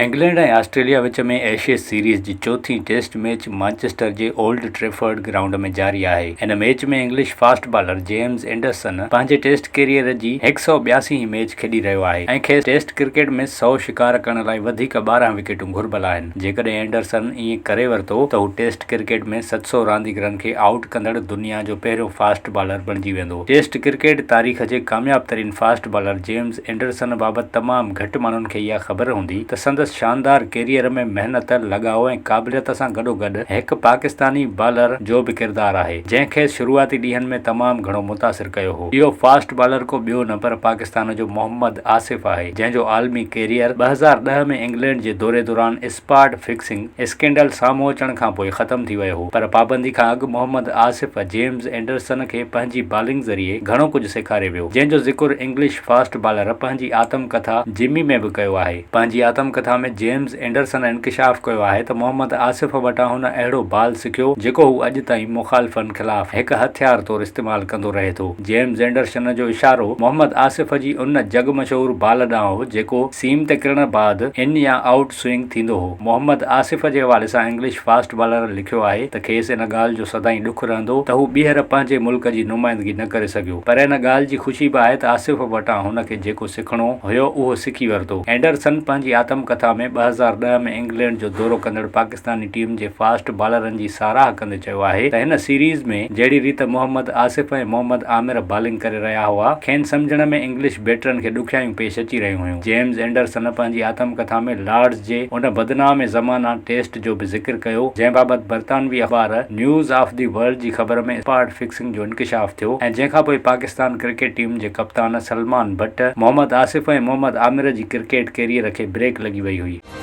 England ۽ Australia وچ ۾ Ashes series جي چوٿين test match Manchester جي اولڊ ٽريفرڊ گرائونڊ ۾ جاري آهي. ان match ۾ English fast bowler James Anderson پنهنجي ٽيسٽ ڪيريئر جي هڪ سئو ٻياسي هين ميچ کيڏي رهيو آهي ۽ کيس ٽيسٽ ڪرڪيٽ ۾ سئو شڪار ڪرڻ لاء وڌيڪ 12 وڪيٽون گهربل آهن. جيڪڏهن اينڊرسن ائين ڪري ورتو ته هو ٽيسٽ ڪرڪيٽ ۾ 700 رانديگرن کي آئوٽ ڪندڙ دنيا جو پهريون فاسٽ بالر بڻجي ويندو. ٽيسٽ ڪرڪيٽ تاريخ جي ڪامياب ترين فاسٽ بالر جيمز اينڊرسن بابت تمام گهٽ ماڻهن کي اها خبر هوندي ته سندس شاندار ڪيريئر ۾ محنت، لڳاء ۽ قابليت سان گڏوگڏ هڪ پاڪستاني بالر جو به ڪردار آهي، جنهن کيس شروعاتي ڏينهن ۾ تمام گهڻو متاثر ڪيو هو. اهو فاسٽ بالر ڪو ٻيو نه پر پاڪستان جو محمد آصف آهي، جنهن جو عالمي ڪيريئر 2010 ۾ انگلينڊ جي دوري دوران اسپاٽ فڪسنگ اسڪينڊل سامهون اچڻ کانپوء ختم ٿي ويو هو پر پابندي کان اڳ محمد آصف جيمز اينڊرسن کي پنهنجي بالنگ ذريعي گهڻو ڪجهه سيکاري ويو جنهن جو ذڪر انگلش فاسٽ بالر پنهنجي آتم ڪٿا جمي ۾ به ڪيو آهي. پنهنجي آتم ڪٿا ۾ جيمز اينڊرسن انڪشاف ڪيو آهي ته محمد آصف وٽان هن اهڙو بال سکيو جيڪو هو اڄ تائين مخالفن خلاف هڪ هٿيار طور استعمال ڪندو رهي ٿو. جيمز اينڊرسن جو اشارو محمد آصف جي ان جڳ مشهور بال ڏانهن هو جيڪو سيم تي ڪرڻ بعد ان يا آئوٽ سوئنگ ٿيندو هو. محمد آصف جي حوالي سان انگلش فاسٽ بالر لکيو آهي ته کيس ان ڳالهه جو سدائين ڏک رهندو ته هو ٻيهر پنهنجي ملڪ جي نمائندگي نه ڪري سگهيو پر ان ڳالهه جي خوشي به آهي ته آصف وٽان هن کي جيڪو سکڻو هيو اهو سکي ورتو. اينڊرسن پنهنجي آتم ڪٿا ۾ 2010 ۾ انگلينڊ جو دورو ڪندڙ پاڪستاني ٽيم جي فاسٽ بالرن جي ساراهه ڪندي چيو آهي ته هن سيريز ۾ جهڙي ريت محمد آصف ۽ محمد عامر بالنگ ڪري رهيا هئا کين سمجهڻ ۾ انگلش بيٽرن کي ڏکيائيون پيش اچي رهيون هيون. جيمز اينڊرسن پنهنجي آتم ڪٿا ۾ لارڊز جي ان بدنام زمانه ٽيسٽ جو به ذڪر ڪيو، جنهن بابت برطانوي اخبار نيوز آف the world جي خبر ۾ اسپاٽ فڪسنگ جو انڪشاف ٿيو ۽ جنهن کانپوء پاڪستان ڪرڪيٽ ٽيم جي ڪپتان سلمان بٽ، محمد آصف ۽ محمد عامر جي ڪرڪيٽ ڪيريئر کي بريڪ لڳي وئي هئي.